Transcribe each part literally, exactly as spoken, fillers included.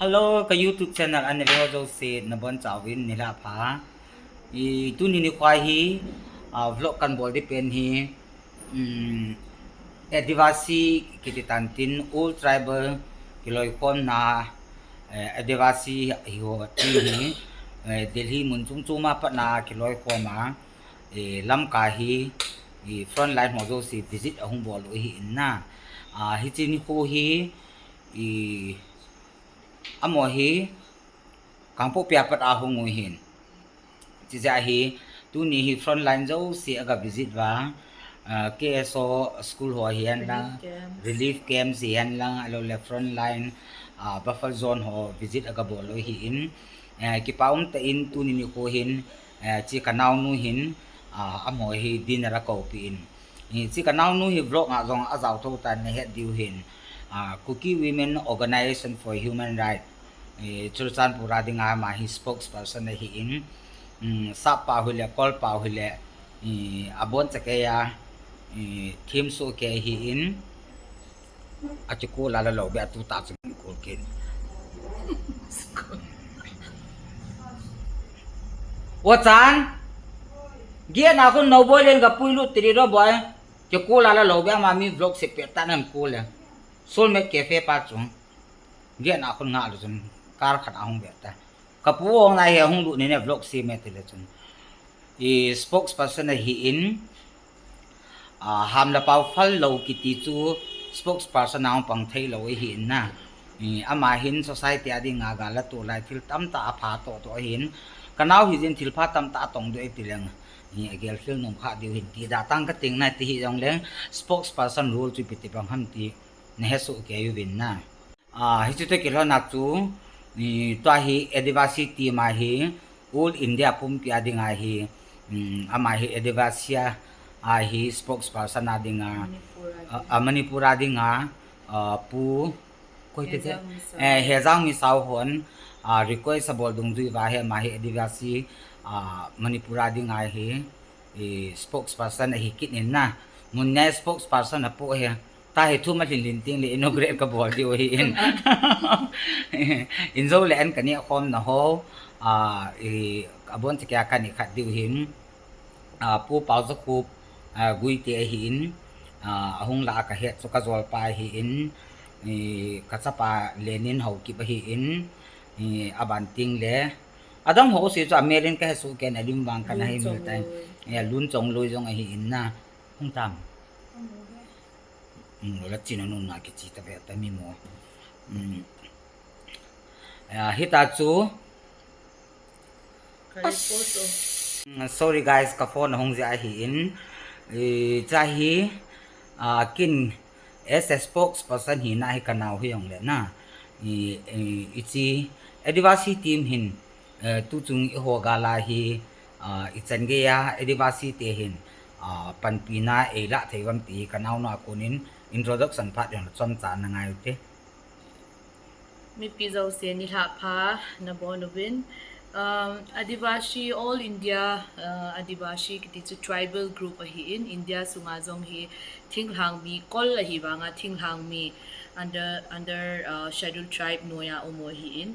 Hello, ka YouTube channel ana ve ho jouse nabonchauvin nilhah pha. I tuni nikho hi, ah, vlog kabol ding pen hi, um, Adivasi kiti tan tin, all tribal kiloikhomna, eh, Adivasi hiho ti hi, eh, Delhi mun chom chom a pat a kiloikhom a, eh, Lamka hi, i frontline ho jouse visit ahung bol u ahi in na. Ah, hiche nikho hi, i amaho hi Kangpokpi a pat a hung u ahin. Chijeh a hi, tuni hi frontline jouse aga visit uva, ah, K S O school ho hihen lang, relief camp hihen lang, ahilou le frontline, ah, buffer zone ho visit aga bol u ahin, eh, kipa um tah in tuni nikho hin, eh, hiche ka naonu hin, ah, amaho hi dinner a akoupeh in. Hiche ka naonu hi vlog a jong ajao thou tan nahet diu hin, ah, Kuki Women Organization for Human Rights, eh, Churachandpur a dinga ama hi spokesperson ahin, um, Sap pau hile, Kol pau hile, eh, abon chakei a, eh, thim sohkei ahin, akikol a la lou beh a tu tah chun kol kit. O Chan, gate na khun nou boi len ka puilut tiri ro boi. Kikol a la lou beh a ama mi vlog se pet tah nan kol le. Soulmate Cafe pa chu. Gate na khun nga lu chun car khat ahung beh ta. Ka pu ong na hi ahung lut ni ne vlog se me ti le chun. I spokesperson ahin, ah, Ham le Pau phal lou kiti chu spokesperson a hung pang thei lou ahin na. I ama hin society a dinga gal a tu lai thil tamtah apha toh toh ahin. Ka nao hi jin thil pha tamtah atong diu ahi ti leng. I agel khel nom kha diu hin ti da tang ka ting na ti hi jong leng spokesperson role chu ipi ti bang ham ti na he sohkei uvin na. Ah, hiche toh kilhon a chu, i, tua hi Adivasi team a hi, All India pumpi a dinga hi, um, ama hi Adivasi a, a hi spokesperson a dinga, Manipur a, a, Manipur a dinga, ah, Pu, koi te te? Hezang Misao. Eh, Hezang Misao hon, ah, request abol dungjui uva hi ama hi Adivasi, ah, Manipur a dinga hi, i, spokesperson ahi kit in na. Mun nia spokesperson apoh hi. Tua hi thu ma lhin lhin teng le inaugurate kabol diu ahin. In jou le an ka neh khom na ho, ah, i, abon chakei a ka neh khat diu ahin. Ah, Pu Paojakhup, ah, Guite ahin. Ah, ahung lah a ka het chu ka jolpa ahin. I, ka chapa Lenin Haokip ahin. I, aban teng le. Adang ho se chu amel in ka he sohkei in alim vang kana he mil tai. Lunchongloi. Ya, Lunchongloi jong ahin na. Hung tam. Hung he. Hmm, la chin a nun na kichi ta ve ta mi mo. Hmm. Ya, hita chu. Ka report o. Hmm, sorry guys, ka phone ahung jeh ahin. Eh, cha hi, ah, kin as a spokesperson hina hi ka nao hi jong le na. I, i, hiche Adivasi team hin, eh, tuchung eiho gal a hi, ah, ichan gei a Adivasi te hin, ah, panpina eilah thei uvam ti hi ka naonu a kon in introduction phat jong chomcha na ngai u te. Mipi jouse nilhah pha, nabon uvin. Um, Adivasi, All India, uh, Adivasi kiti chu tribal group ahin, India sunga jong hi thinglhang mi kol ahi vanga thinglhang mi under, under, uh, Scheduled Tribe noiya um u ahin.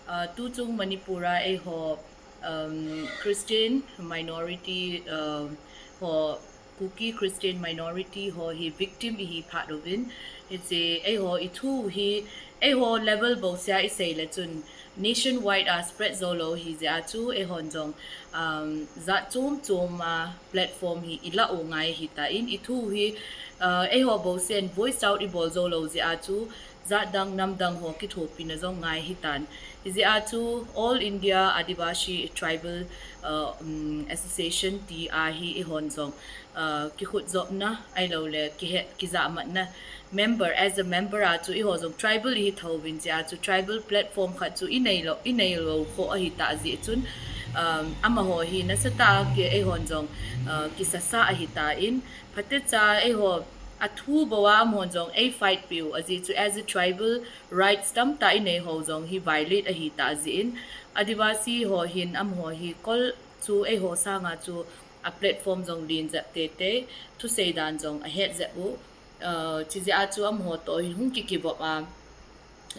Uh, tuchung Manipur a eiho, um, Christian minority, um, ho Kuki Christian minority ho hi victim ihi phat uvin. Hiche eiho ithu hi, eiho level bouseh a isei le chun nationwide a spread jou lou ahi jeh a chu eihon jong, um, jat chom chom a platform hi ilah u ngai ahi tan, ithu hi, uh, eiho bouseh in voice out ibol jou lou jeh a chu jat dang nam dang ho kithopina jong ngai ahi tan. Hijeh a chu All India Adivasi Tribal, uh, um, Association ti a hi eihon jong, uh, kikhutjopna ahilou le kihet, kijahmatna member, as a member a chu eiho jong tribal ihi thouvin jeh a chu tribal platform khat chu inei lou, inei lou kho ahi tah jeh chun, um, amaho hi nasatah a ki, eihon jong, uh, kisasa ahi tan, phatecha eiho athu bou a amahon jong ei fight piu ajeh chu as a tribal rights tamtah inei ho jong hi violate ahi tah jeh in, Adivasi ho hin amaho hi kol chu eiho sanga chu a platform jong len jep teitei, thusei dan jong ahet jep u, uh, chijeh a chu amaho toh hi hung kikivop a,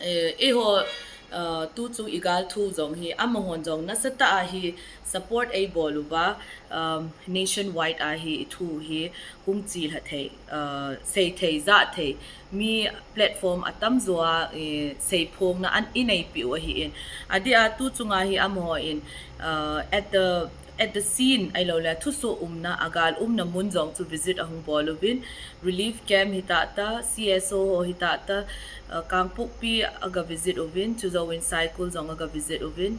eh, eiho Uh, tu chung i gal thu jong hi, amahon jong nasatah a hi support ei bol uva, um, nationwide a hi i thu hi hung chilha thei, uh, sei thei, ja thei, mi platform atam jo a, eh, seiphongna an i neipi u ahi in. Adeh a tu chunga hi amaho in, uh, at the at the scene, ahilou le thusoh umna, a gal umna mun jong chu visit ahung bol uvin, relief camp hi tata, C S O ho hi tata, uh, Kangpokpi aga visit uvin, chujou in Saikul jong aga visit uvin,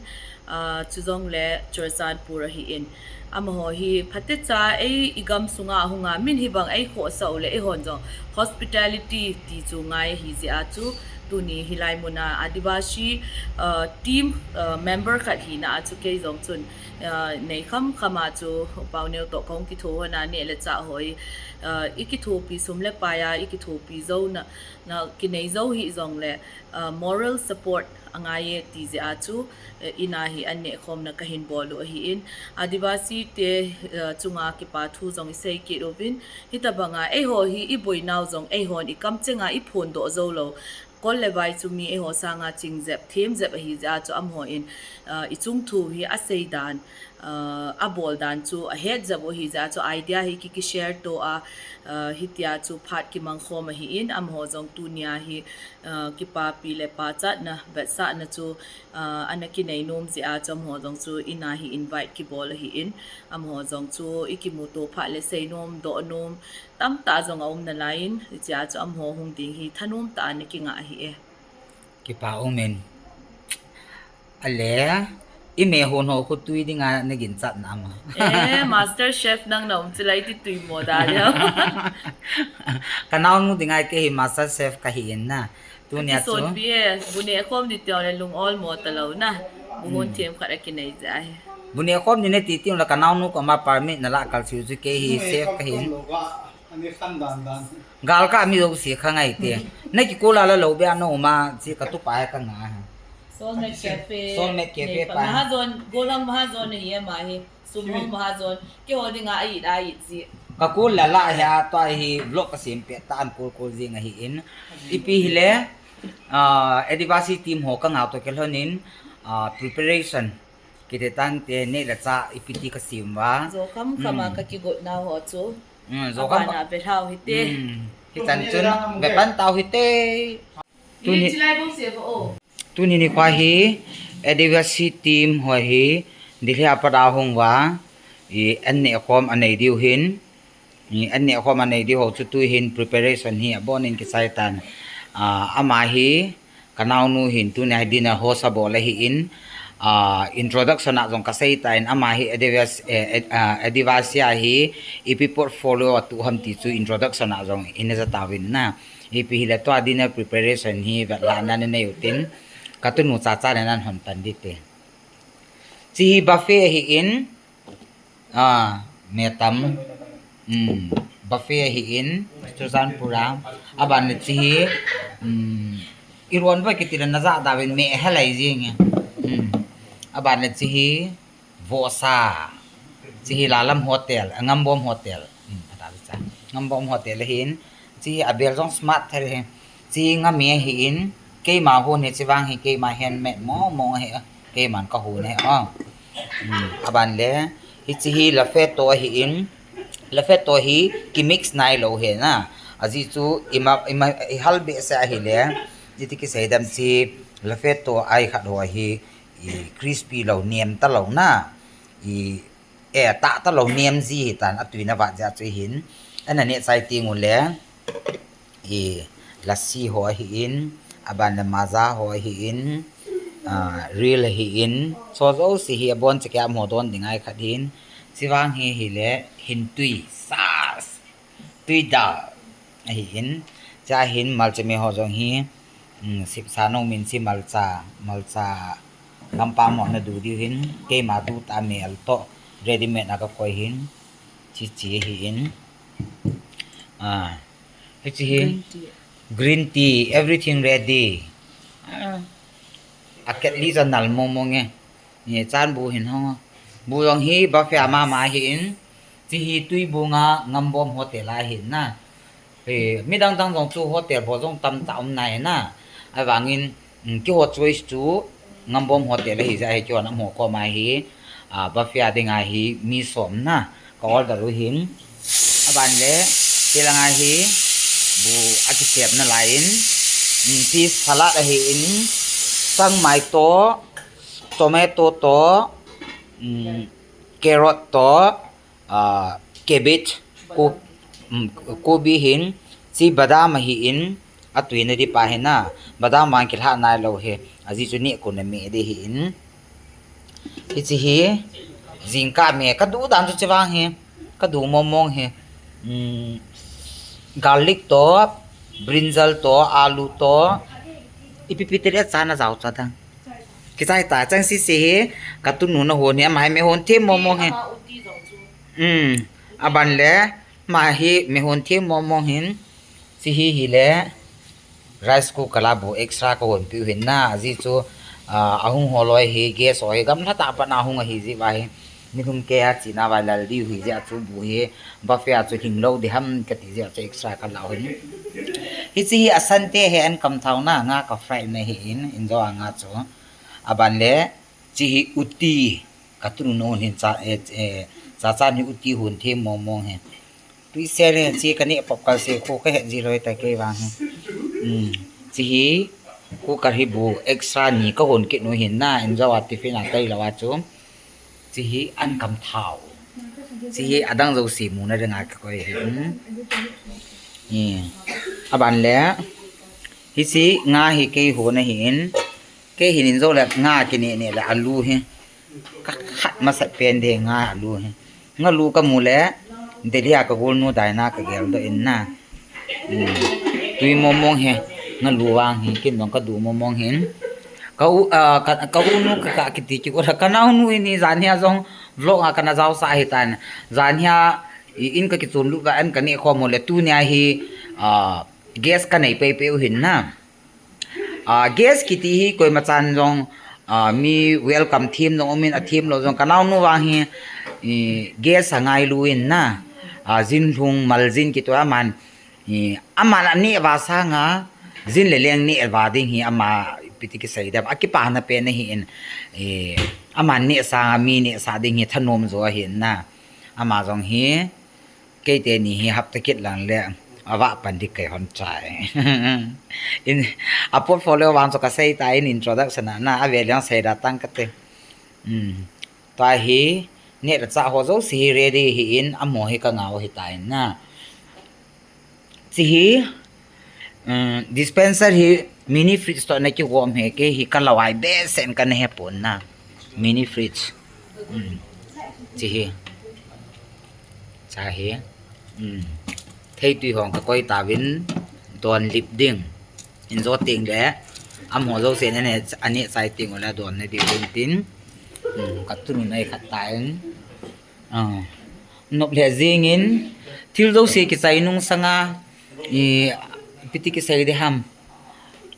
uh, chujong le Churachandpur ahi in. Amaho hi phatecha ei i gam sunga ahunga min hi bang ei khohsah u le eihon jong hospitality ti chu ngai ahi jeh a chu tuni hilai muna Adivasi, uh, team, uh, member khat hina a chu kei jong chun, uh, nei kham kham a chu Pauneo toh kahung kitho hon a neh le chah hoi, uh, i kithopi sum le pai a i kithopi jou na, na kinei jou hih jong le, uh, moral support angai e ti jeh a chu, uh, in a hi an neh khomna kahin bol u ahi in. Adivasi te, uh, chunga kipa thu jong i sei kit uvin. Hitabanga eiho hi i boinau jong eihon i kamchenga i phondoh jou lou. Kol le vai chu mi eiho sanga ching jep, them jep ahi jeh a chu amaho in, uh, i chung thu hi asei dan, uh, abol dan chu ahet jep u ahi jeh a chu idea hi ki, ki share to a, uh, hitia chu phat kimang khom ahi in, amaho jong tunia hi, uh, kipapi le pachatna, vetsahna chu, uh, ana kinei nom jeh a chu amaho jong chu in a hi invite kibol ahi in, amaho jong chu i kimuto phat le sei nom, doh nom, tamtah jong aum nalai in, hichea chu amaho hung ding hi thanom tah a na kinga ahi e. Kipa um in. Ale, i mehon ho khu tui dinga na ginchat na ama. Eh, master chef nang na um chulai ti tui mo da le. Ka naonu dinga kei hi master chef kahi in na. Tunia chu. Kisonpi e, bu neh khom di teng le lung ol mo talou na. Bu hon them khat akinei jeh ahi. Bu neh khom di na ti teng le ka naonu koma permit na lah kal chiu chu kei hi chef kahi in. Gal ka mi jouse kha ngai te. Na kikol a la lou be a na um a, chi ka tupa he ka nga he. Soulmate Cafe. Soulmate Cafe pa. Mahajon, Golang Mahajon na hi ama hi. Sumhong Mahajon. Keiho dinga a it a it ji. Ka kol la la hi a tua hi vlog ka sem pet ta an kol kol jing ahi in. Ipi hile, ah, Adivasi team ho ka ngah toh kilhon in, ah, preparation. Kiti tante neh le chah ipi ti ka sem uva. Jo kham kham a ka kigot nau ho chu. Mm, jo kham. Abana ve lhau hite. Mm, hichan chun ve pan tau hite. Tuni, tuni nikho hi Adivasi team ho hi Delhi a pat a hung uva, i an neh khom anei diu hin. I an neh khom anei diu ho chu tu hin preparation hi abon in kisai tan. Ah, ama hi ka naonu hin tunia hi dinner host abol ahi in, ah, introduction a jong ka sei tan ama hi Adivas-, eh, Ad-, ah, Adivasi a hi ipi portfolio atuh ham ti chu introduction a jong in ja tauvin na. Ipi hile tua dinner preparation hi vetlhahna nei u tin ka tunu chacha le nan hon pan ding te. Chi hi buffet ahi in, ah, me tam. Hmm, buffet ahi in, Churachandpur a. Aban le chi hi, hmm, iron ba kiti le na ja da vin me helai jing e. Hmm. Aban le chi hi, vohsa. Chi hi Lalam Hotel, Ngambom Hotel. Hmm, ata cha. Ngambom Hotel ahi in, chi hi abel jong smart thei hi. Chi nga mi ahi in, keima hon hi chi vang hi keima handmade mo mo hi. Keiman ka hon hi. Oh. Hmm, aban le, hichi hi lafetto ahi in, lafetto hi ki mix nai lou hi na. Ajeh chu ima, ima, i hal be se ahi le, iti kisei dem chi lafetto ai khat ho hi, i crispy lou, nem ta lou na. I, eh, tah ta lou, nem ji hi tan, atui na vat jeh chu hin. Ana neh chai teng u le, i, lassi ho ahi in, aban le maza ho ahi in, ah, real ahi in, so jouse hi abon cheh a mo don ding ai khat hin. Chi vang hi hile, hin tui, sas. Tui dal ahi in, cha hin malcha me ho jong hi, um, sipsa nung min si malcha, malcha gampam ho na du diu hin, keima du ta mel toh, ready made a ka koi hin, chi chi ahi in, ah, hichi hi, green tea, green tea, everything ready. Ah. A ketli cha nal mong mong e. Ni chan bu hin hong. Bu jong hi buffet a mama ahi in. Chi hi Tuibung a Ngambom Hotel ahi na. Eh, midang dang jong chu hotel bou jong tamtah um nai na. Ahivangin Um, keiho choice chu Ngambom Hotel ahi jeh a hi, keiho nam ho koma hi, ah, buffet a dinga hi mi som na ka order u hin. Aban le, tilanga hi bu akisep nalai in, um, fish salad ahi in, sangmai to, tomato to, um, carrot to, ah, cabbage, ko-, um, kobi hin, chi badam ahi in, atui na di pa hin na, badam vang kilha nai lou hi, ajeh chu neh kon a me di hi in. Hichi hi, jingkah me, ka du dan chu chi vang hi, ka du mong mong hi. Um, garlic to, brinjal to, alu to, ipi pi te le cha na jao cha dang. Kichai ta chang si si hi, ka tunu na hon hi, ama hi me hon them mong mong hi. Um, aban le, ama hi me hon them mong mong hin, chi hi hi le, rice cooker la bu extra ka hon piu hin na, ajeh chu, ah, ahung ho loi hi, gas ho hi, gamla tah a pat na hung ahi jeh uva hi, nilhum kei a chena uva lal diu hi jeh a chu bu hi, buffet a chu hing lou di ham kati jeh a chu extra ka la u hin. Hichi hi asante hi an kam thao na, nga ka fry na hi in, in jo a nga chu. Aban le, chi hi uti, ka tunu na hon hin cha, eh, eh, cha chan hi uti hon them mong mong hi. Tui se le, chi ka neh pop kal se, kho ka het ji loi ta kei vang hi. Um, chi hi, cooker hi bu extra ni ka hon kit u hin na, in jo a tiffin a kai lou a chu. Chi hi an kam thao. Chi hi adang jouse mu na dinga ka koi hi. Um. Hi. Aban le, hichi nga hi kei hon ahi in. Kei hin in jo le nga kine ne le alu hi. Ka khat masat pen de nga alu hi. Nga lu ka mu le, Delhi a ka golnu Daina ka gel doh in na. Um, tui mong mong hi, nga lu vang hi, ken jong ka du mong mong hin. Ka u, ah, ka, ka u nu ka, ka kiti ki ko ka nao nu in hi jan hia jong vlog a ka na jao sa hi tan. Jan hia i in ka kichun lut va an ka neh khom u le tunia hi, ah, gas ka nei pei pei u hin na. Ah, gas kiti hi koima chan jong, ah, mi welcome them jong um in, athem lou jong ka nao nu vang hi, i, gas a ngailu in na, ah, jin lhung mal jin kiti aman, i, aman aneh va sanga, jin le leng neh va ding hi ama ipi ti kisei dem, akipa na pen ahi in, i, aman neh sanga mi neh sa ding hi thanom jo ahi in na, ama jong hi, Kei teni hi hapta kit lang le, ava pan di kei hon chai. In, a portfolio vang chu ka sei ta in introduction a na, a ve liang sei da tang ka te. Um, tua hi, neh le chah ho jouse hi ready hi in, amaho hi ka ngah u hi ta in na. Chi hi, um, dispenser hi mini fridge toh na kigom hi, kei hi ka lawai behseh in ka na he pon na. Mini fridge. Um, chi hi. Cha hi. Um, theitui hong ka koi tauvin don lip ding. In jo teng le, amaho jouse in ane, ane chai teng ule don na diu vin tin. Um, ka tunu nei khat ta in. Ah, nop le jing in, thil jouse kichai nung sanga, i, ipi ti kisei di ham.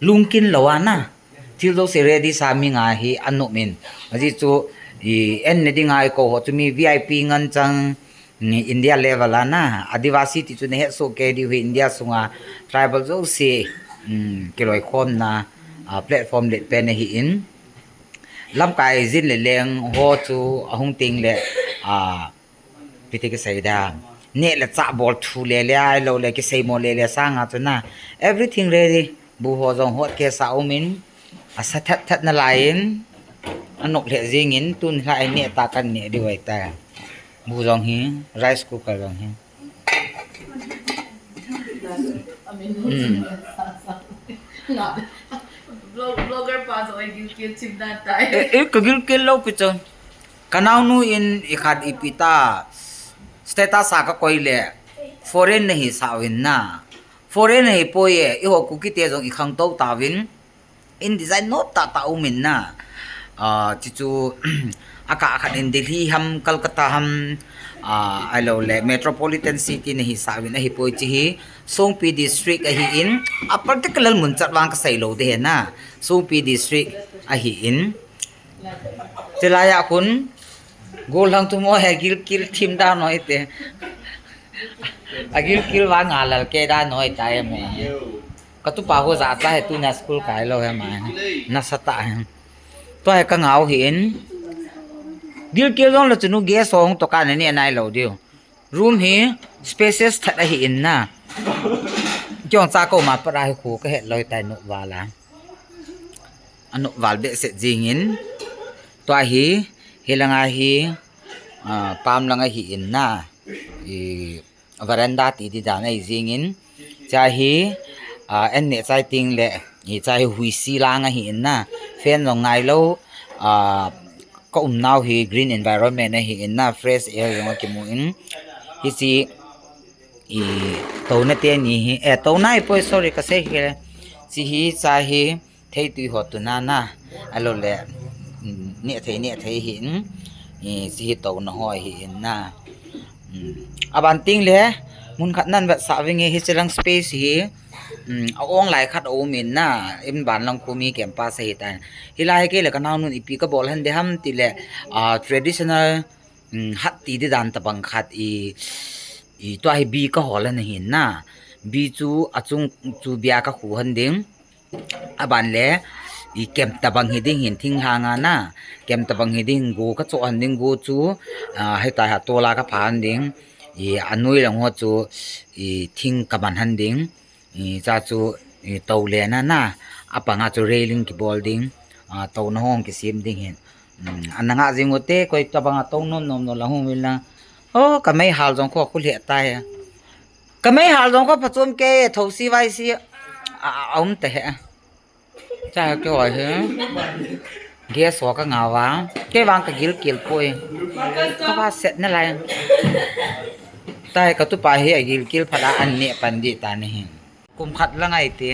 Lungkin lou a na. Thil jouse ready sa mi nga hi anop in. Ajeh chu, i, en ne dinga i kou ho chu mi V I P ngen chang, i, India level a na. Adivasi ti chu na het soh kei diu hi India sunga tribal jouse, um, kiloikhomna, ah, platform let pen ahi in. Lamkai jin le leng ho chu ahung teng le, ah, ipi ti kisei da. Neh le chah bol thu le le ahilou le kisei mo le le sanga chu na. Everything ready. Bu ho jong hot case a um in. Asa that that na lai in. Anop le jing in tun hi lai neh ta kan neh diu ahi ta. Bu jong hi, rice cooker jong hi. Hmm. Vlog-, vlogger pa jong a gilkel chim dan tai. Eh, eh, ka gilkel lou pi chu. Ka naonu in i khat ipi ta status a ka koi le foreign na hi sa uvin na. Foreign na hi poi e, i ho Kuki te jong i khangtou tauvin. In design nop tah tah um in na. Ah, chi chu, a kah khat in Delhi ham, Calcutta ham, ah, ahilou le, metropolitan city na hi sa uvin ahi poi chi hi, Songpi district ahi in, a particular mun chat vang ka sei lou de he na, Songpi district ahi in. Chi lai a khun, gollhang thu mo he gilkel thim da noi te. A gilkel vang a lal ke da noi ta e mo. Katupa ho jat cha he, tunia school kai lou he ma. Nasatah he. Tua hi kangah u hin. Gilkel jong le chunu gas ho hung toh kana neh nai lou diu. Room hi spacious that ahi in na. Keiho cha koima pat a hi khu kahet lou tai, nopval a. Anopval behseh jingin. Tua hi, hilanga hi, ah, pam lang ahi in na. I, veranda ti di dan ahi jingin. Cha hi, ah, an neh chai teng le, i cha hi huisi lang ahi in na. Fan jong ngai lou, ah, ka umnau hi green environment ahi in na, fresh air jong akimu in. Hichi, i, touna teni hi, eh, touna hi poi, sorry, kasei kile. Chi hi, cha hi, theitui ho tuna na, alou le, mm, neh thei, neh thei hi in, i, chi hi touna ho hi in na. Mm. Aban teng le, mun khat nan vetsah vinge, hichi lang space hi, mm, a-ong lai khat aum in na, in ban lang khu mi campus ahi tai. Hilai hi kei le kanaonun ipi kabol hen de ham ti le, ah, traditional, mm, hat ti di dan tabang khat i, i tua hi bi kahol hen ahi na. Bi chu achung chu bia kakhu hen ding. Aban le, i kem tabang hi ding hin thinglhang a na. Kem tabang hi ding, go kachoh hen ding, go chu, ah, hitia hi tol a kapha hen ding. I anoi lang ho chu, i thing kaman hen ding. I cha chu, i tou le na na. Apanga chu railing kibol ding. Ah, touna ho kisem ding hin. Hmm, ana ngah jing u te, koi tabang a tou nom nom nom la hung vil na. Oh, kameihal jong kho khu le tai. Kameihal jong kho phachom kei, thosi vaisi. A, a, aum te he. Cha keiho hi. Gas ho kangah uva. Kei vang kagilkel poi. Kava set nalai. Tai katupa hi agilkel phat a an neh pan di ta nahi. Kum khat lang ahi ti.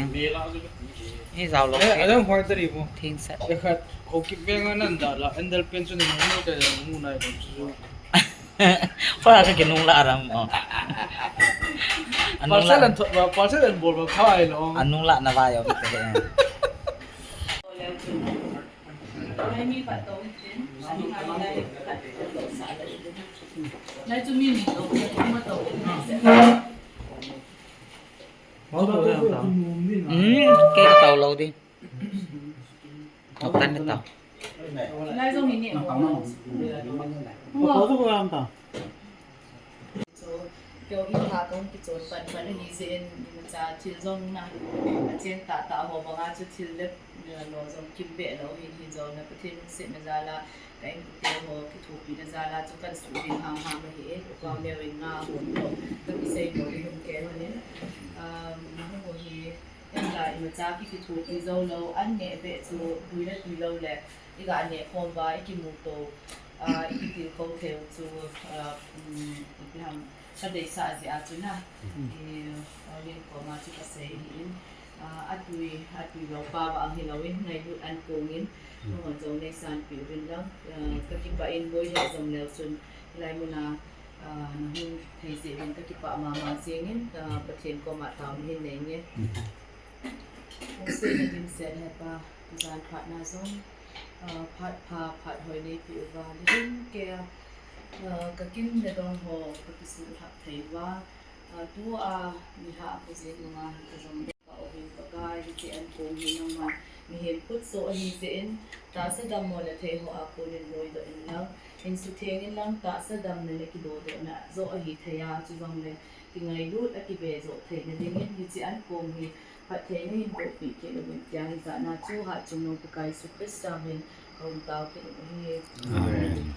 Hi jao lou. Eh, adang hoi tari bo. Thing set. Ekhat, o kip veng anan da la, andal pen chu ni mo ta mu nai lo chu. Kho la ka kinung la ram o. Anung la. Parcel an thot ba, parcel an bol ba kha ai lo. Anung la na va yo te. Hmm, kei ka tao lou di. Tao tan ka tao. Chu, keiho in ha kong kichon pan pan ahi jeh in, imacha thil jong na, achen tah tah ho banga chu thil le, eh, lo jong kim be lou hin, hin jong na Pathen lungsetna jal a, ka inkote ho kithopi na jal a chu kan suh ding ham ham ahi e, kau neo in nga ho to, ka kisei mo ding um kei ho nin. Um, nahung u hi, Hinla imacha ki, kithopi jou lou, an neh beh chu, bui le tui lou le, i ga neh khom uva, i kimu to, ah, i kitilkhou thei u chu, ah, um, ipi ham, ka deisah jeh a chu na, i, Orlin koma chu ka sei ahi in, ah, a tui, a tui lou pa vang hilou in, ngailut an kong in, nahon jong nei sanpeh uvin lang, ah, ka kipah in boi le jong leu chun, hilai mun a, Ah, nahung thei jeh uvin ka kipah mama jeng in, ah, Pathen koma taona hin nei nge. Lungsetna dimset hepa, ka jan phat na jong, ah, phat pha, phat hoi nei peh uva, le ding kei a, ah, ka kin le dong ho, ka kisuhlhap thei uva, ah, tua, mi ha a ka jeng nunga, ka jong Ka Orlin Pakai, hiche an kong hi nangman mihem khut soh ahi jeh in, tahsa dammo le thei ho a konin huhdoh in lang, insutheng in lang, tahsa damna le kidodohna joh ahi thei a, chujongle kingailut a kibe joh theina dingin, hiche an kong hi phatthei nahin bohpeh kit uvin, tia ijat na chu Hatchungnung Pakai Jesu Christa min kahung tao kit u ahi. Amen.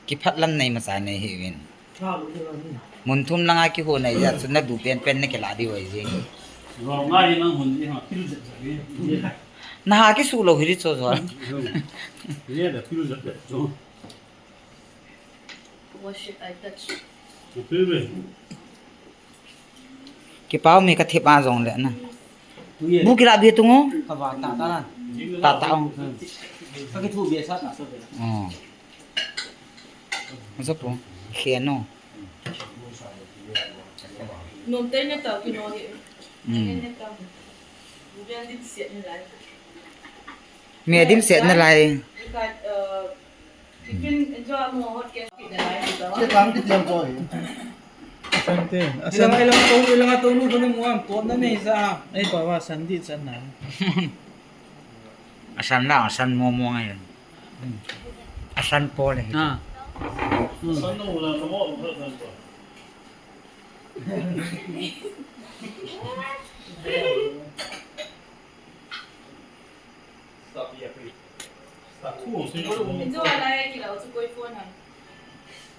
Kiphat lam nei masa nei hi uvin. Mun thum langa kihou nei jeh chun nadu penpen nakilah diu ahi jeng. Naha kisuh lou hi di chu chu. Wash it, I touch. Kipa um e, ka thep a jongle na. Bu kila be tung o. Ka va ta ta na. Ta ta ong. Ka kithu be sa ta so be. Oh. Masa po. Khe no. Nom tai na ta ki no he. Mm. Ne ta. Bu be dim siat ni lai. Me dim siat ni lai. Ka, uh, Tiffin enjoy mo hot cake ki dalai ni to. Che tang ki tiang to hi. Sante. Asan. Ilang, ilang to, ilang to nu ko ni mo am to na nei sa. Ei pa wa san di san na. Asan la, asan mo mo ngai. Asan po le. Ah. Hmm.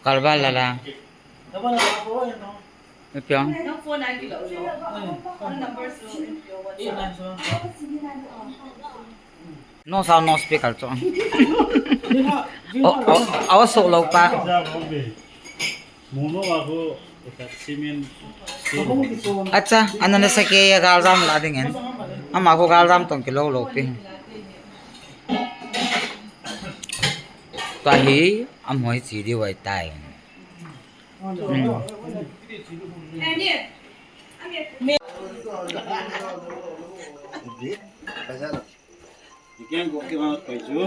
Kalba lala. Ipiang. No sound, no speaker chu. O, o, aw so lo pa. Acha, anana sake ya galjam la ding en. Ama ko galjam tong kilo lo pi. Tahi, am hoi chi di wai tai. Hmm. Ikiang ko ke ma pai chu.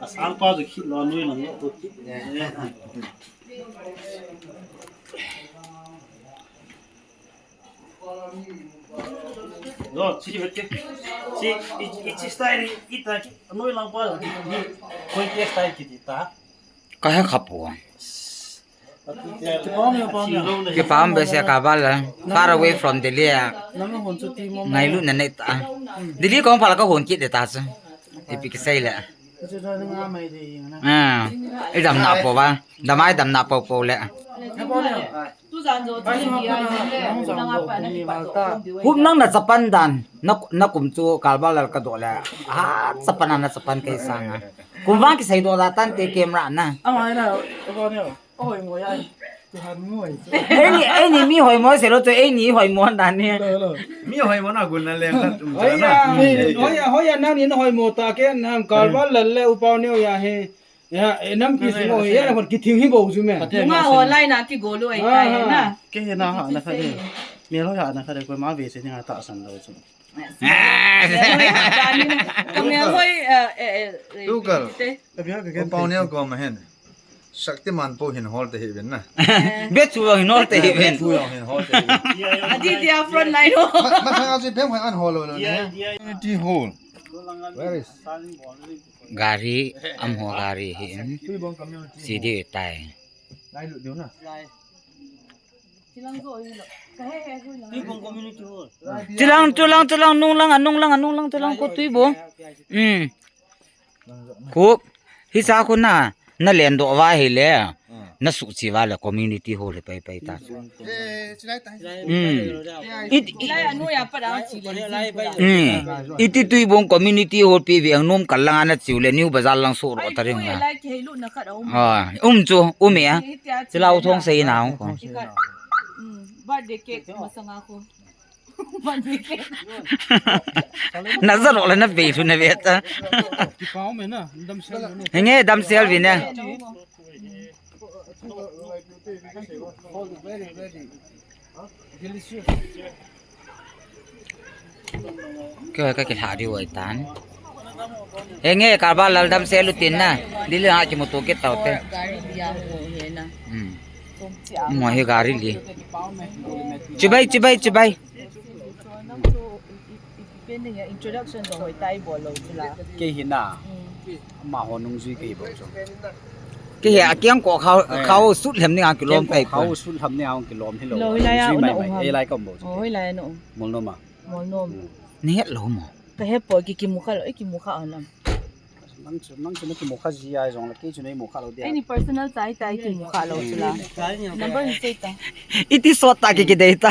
Asang pa chu khit lo nui lang lo ko khit. Lo, chi vet ke. Chi, i, i chi style i ta ki, nui lang pa chu. Koi ke style ki ti ta. Ka he khapu. Kipam be se ka bal la. Far away from Delhi a. Ngailut na nei ta. Delhi kong phala ka hon kit de ta chu. Ipi kisei le. Ah, i dam na po ba. Dam ai dam na po po le. Hup nang na chapan dan. Na, na kum chu kalbal la ka do le. Ha, chapan na chapan kai sang a. Kum vang kisei do da tan te camera na. Ama na, ko ne. Oi mo ya. Eini, eini mi hoimo se lo chu, eini hoimo dan ni. Mi hoimo na gun na leng khat um. Oi ya, oi ya, oi ya, nang ni na hoimo ta ke, nang kalbal la le u Pauneo ya he. Ya, e nam ki sing o ya, na kon ki thing hi bo chu me. Nga online a ki go lo ai kai na. Ke he na ha na kha de. Mi lo ya na kha de ko ma ve se ni nga ta san lo chu. Ka mel hoi, eh, eh, eh, eh, Tugal. Te. Ko Pauneo ko ma hen. Shaktiman po hin hol te hi ben na. Be chu hin hol te hi ben. Chu hin hol te hi ben. Adi dia front line ho. Ma, ma kha ji ben hoi an hol lo ne. Community hall. Where is? Gari, am ho gari hi. Sidi tai. Lai lu diu na. Chilang, chilang, chilang, nunglang, a nunglang, a nunglang, chilang ko tui bo. Hmm. Ko, hi sa ko na, na len do va hi le. Na su chi va le community hall le pai pai ta. Hmm. It, it, hmm. Iti tui bong community hall pi ve ang nom kal lang ana chiu le New Bazar lang su ro ta ring na. Ah, um chu, um e. Chilau thong sei na hong ko. Birthday cake masanga ko. Birthday cake. Na za lo la na be thu na be ta. Henge damsel vi ne. Very, very delicious. Kei ka kilha diu ahitan. Henge, kalbal lal damsel u tin na. Dili ha kimuto kit tau te. Gari liya ho he na. Hmm. Mo hi gari li. Chibai, chibai, chibai. Introduction to hoi tai bol lo chu la. Kei hi na. Hmm. Ama ho nung jui kei bol chu. Kei hi a kiang ko khau, khau sut lhem ni a kilom kai ko. Khau sut lhem ni a kilom hi lo. Lo hi lai a, nung jui mai mai. Ei lai kom bol chu. Hoi lai no. Mol no ma. Mol no. Ni het lo mo. Ka he po ki kimu kha lo, e kimu kha anam. Nang chu, nang chu na kimu kha ji ai jong la, kei chu nei mu kha lo dia. Any personal chai tai kimu kha lo chu la. Number ni sei ta. Iti sot ta ki kidei ta.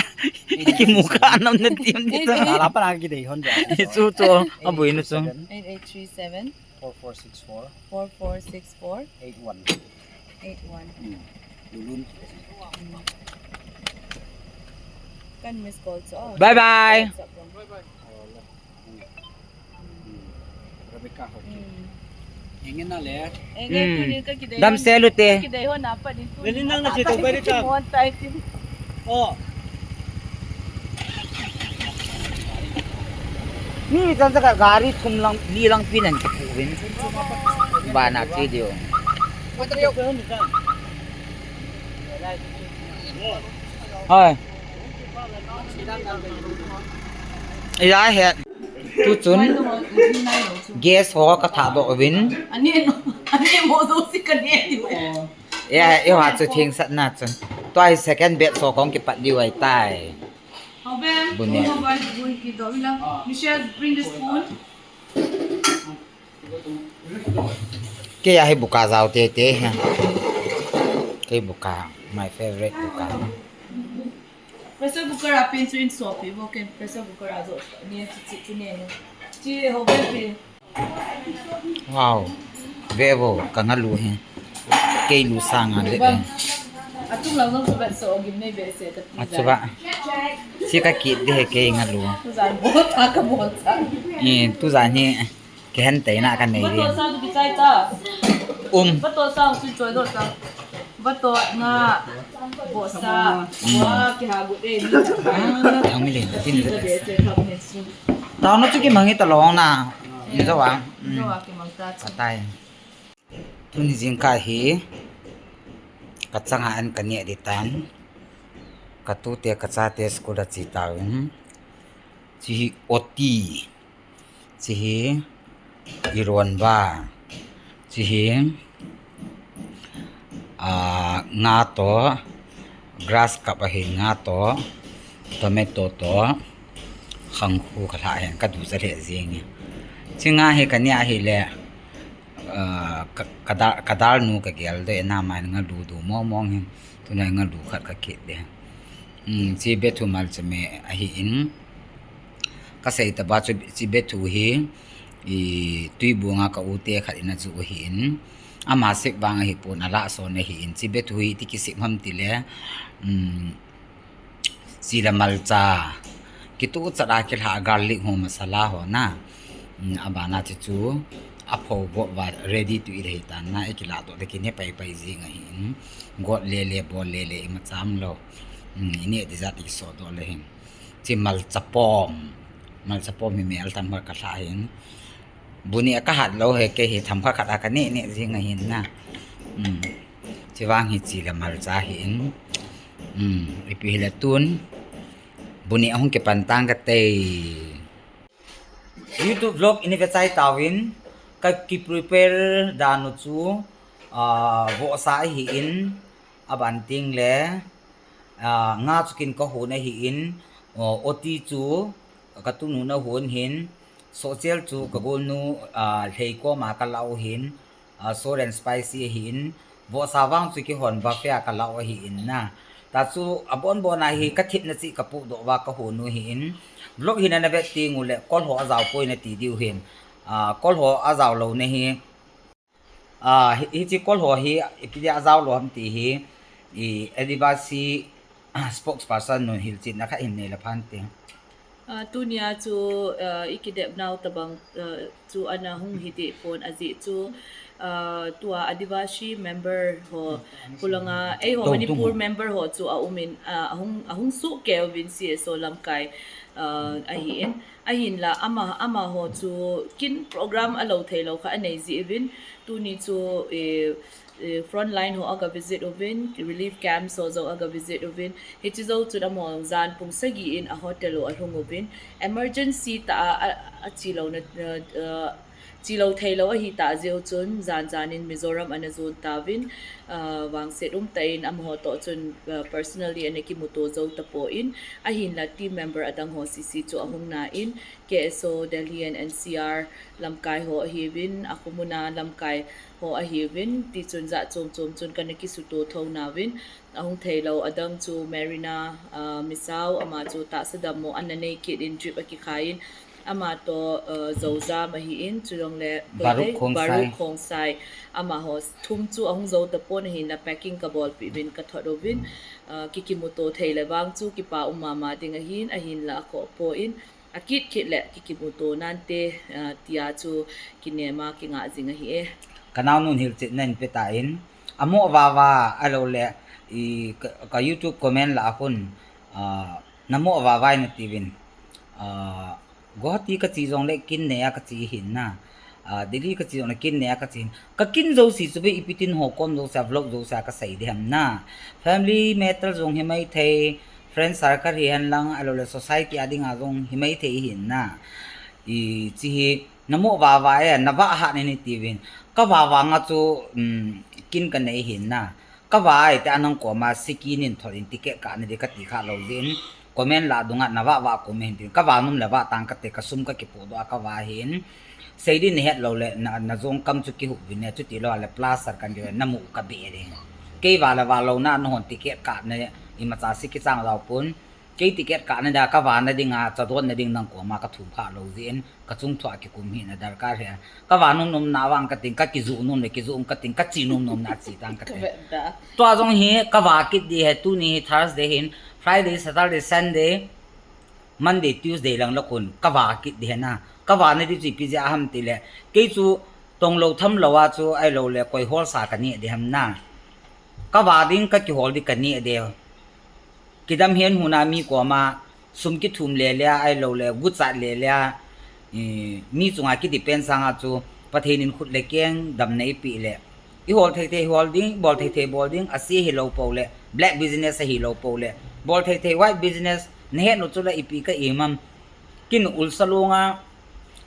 Kimu kha nam na tim ni ta. La pa na kidei hon dia. Chu chu, a bui nu chu. Eight eight three seven. Four four six four. Four four six four. Eight one. Eight one. Hmm. Lulun. Hmm. Kan miss call chu. Bye bye. WhatsApp lang. Rebecca ho. Hmm. Enge na le. Enge tuni ka kidei. Damsel u te. Kidei ho na pa ni tu. Ni nang na si to bari ta. One time. Oh. Mi chan sa ka gari thum lang, li lang pin an kipu vin. Ba na ki dio. Hoi. Ija het. Tu chun. Gas ho ka thah doh uvin. Ani, ani mo do si ka ni. Ya, i ha chu thing sat na chun. Tua hi second batch ho kong kipat diu ahitai. Bun e. Michelle, bring the spoon. Kei a hi buka jao tete hi. Kei buka, my favorite buka. Pressure cooker a pen chu in sopi bo, ken pressure cooker a jo ni chi chi ni. Chi ho be pi. Wow. Ve vo, ka ngalu hi. Kei lu sanga le. Atung lang jong chu vet so gim nei ve se ka ti. Achu ba. Si ka kit de he kei ngalu. Tu jan bo ta ka bo ta. Eh, tu jan hi. Kehen teina ka nei di. Bato sa tu kichai ta. Um. Bato sa tu choi do sa. Bato nga. Bo sa. Wa ki ha gu de ni. Ah, ang mi len. Tin de. Tao na chu ki mangi ta long na. Ni zo wa. Zo wa ki mang ta. Atai. Tuni jingkah hi ka changa an ka neh di tan. Ka tute ka chate school a che tauvin. Chi hi oti. Chi hi iron ba. Chi hi, ah, nga to, grass cup ahi nga to, tomato to, khangkhu ka lha hen ka du cha lheh jing e. Chi nga hi ka neh ahi le, ah, ka, ka da-, ka dal nu ka gel de na mai nga du du mong mong hin. Tuna nga du khat ka kit de. Um, chi bethu mal chame ahi in. Ka sei ta ba chu chi bethu hi, i, Tuibung a ka u te khat in a chu ahi in. Ama sep vang ahi pon a la son ahi in. Chi bethu hi ti kisep ham ti le, um, chi le malcha. Kitu chat a kilha garlic ho masala ho na. Um, a bana chi chu a pho bo va ready to eat ahi tan na, i kila to le kine pai pai jing ahi in. Got le le bol le le i ma cham lo. Um, i neh di jat i so do le hin. Chi malcha pom. Malcha pom hi mel tam ka lha hin. Bu ni a ka hat lo he kei hi tham kha khat a ka neh neh jing ahin na. Um. Chi vang hi chi le malcha hi in. Um. Ipi hi le tun. Bu ni a hung kipan tang ka tei. YouTube vlog in i ve chai tauvin. Ka ki prepare dan u chu, ah, vohsa ahi in. A ban ting le, ah, nga chu kin ka hon ahi in, o, oti chu ka tunu na hon hin, sohchel chu ka golnu, ah, lhei koma ka lau hin, ah, sour and spicy ahi in, vohsa vang chu kihon buffet a ka lau ahi in na. Ta chu a bon bon a hi ka thipna chi ka pudoh va ka hon u hi in, vlog hi na na vet ting u le kol ho a jao poi na ti diu hin, ah, kol ho a jao lo na hi, Ah, hi, hichi kol ho hi, ipi dia a jao lo ham ti hi, i, Adivasi, ah, spokesperson nun hilchetna khat hin nei le phan te. Ah, tunia chu, ah, i kidep nau tabang, ah, chu ana hung hi ti pon ajeh chu, ah, tua Adivasi member ho, kulanga, ei ho Manipur member ho chu a um in, ah, a hung, a hung suh keu vin C S O lamkai, ah, ahi in. Ahinla ama, amaho chu kin program a lo thei lo kha a nei ji uvin, tuni chu, eh, eh, front line ho aga visit uvin, relief camps ho jong aga visit uvin, hichi jou chun amaho jan pung sagi in a hotel u a lhung uvin, emergency tah a, a, a chi lo na, eh, eh, chi lo thei lo ahi tah jeh u chun, jan jan in Mizoram ana jon tauvin, ah, vangset um tah in amaho toh chun, ah, personally ana kimuto jou tapon, ahinla team member adang ho C C chu ahung na in, K S O Delhi and N C R lamkai ho ahiuvin, akhomuna lamkai ho ahiuvin, tichun jat chom chom chun kana kisuto thou nauvin, ahung thei lo adang chu Marina, ah, Misao, ama chu tahsa dammo ana nei kit in trip akikhai in, ama toh, ah, Zojam ahi in, chujongle Baruch Khongsai. Baruch Khongsai, amaho thum chu ahung jou tapon ahinla packing ka bolpeh uvin ka thot uvin, ah, ki kimuto thei le vang chu kipa um mama ding ahin, ahinla akhoh pon, akit kit le ki kimuto nante, ah, tia chu kinem a kinga jing ahi e. Ka naonun hilchetna in pe tan, amo vava a lo le, i, ka, ka YouTube comment lah a khun, ah, namo vava in ati uvin, ah, Guwahati ka che jongle kin nei a ka che hin na. Ah, Delhi kache jong le kin nei a kache hin. Kakin jouse chu bei ipi tin ho kom jouse a vlog jouse a kasei ding ham na. Family matter jong hi mai thei, friend circle hi hen lang, ahilou le society a dinga jong hi mai thei hin na. Hiche hi, namu vava e, navah hat in iti uvin. Kavah vanga chu, um, kin kanei hin na. Kavah e tia nang koma siki nin thot in ticket kah na ding kati kha lou jeh in. Comment lah dunga navah vah comment hin tin. Kavah nom le vah tang kate kasum kakipoh doh a kavah hin. Sei ding nahet lou le na, najong kam chu kihuh uvin e, chuti lou le plaster kan ding namu kabeh ding. Kei vah le vah lou na nahon ticket kah na imacha siki chang lou pon. Kei ticket kah na dia kavah na dinga, chadon na ding nang koma kathum kha lou jeh in. Kachung thua kikum hi na darkar hi. Kavah nom nom na vang kating, kakiju nom le kiju um kating, kache nom nom na che tang kate. Tua jong hi kavah kit ding hi, tuni hi Thursday hin, Friday, Saturday, Sunday, Monday, Tuesday lang la khun kavah kit ding hi na. Kavah na ding chu ipi jeh ham tile, kei chu tonglou thamlou a chu ahilou le koi holsa kaneh ding ham na. Kavah ding kakihol ding kaneh ding. Kidam hen huna mi koma sum kithum le le a, ahilou le guchat le le a, mi chunga kidepend sanga chu Pathen in khut le keng damna eipeh le, ihol thei thei hol ding, bol thei thei bol ding, ase hilou pou le, black business ahilou pou le, bol thei thei white business, nahet u chu la ipi ka imam. Kin ulsa longa,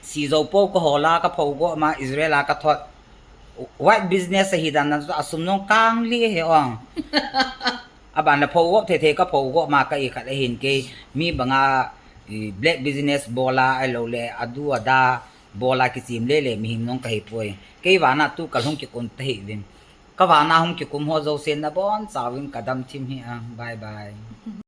sijou pou kahol a, kaphou gop ma, Israel a kathot. White business ahi dan na chu asum jong kang li he ong. Aban le phou gop thei thei kaphou gop ma ka ikhat ahin kei. Mi banga, black business bol a ahilou le adu ada bol a kichem le le mihem jong kahi poi. Kei vana tu kalhung kikum tahih uvin. Kavana hung kikum ho jousen nabonchauvin kadam thim hi a. Bye bye.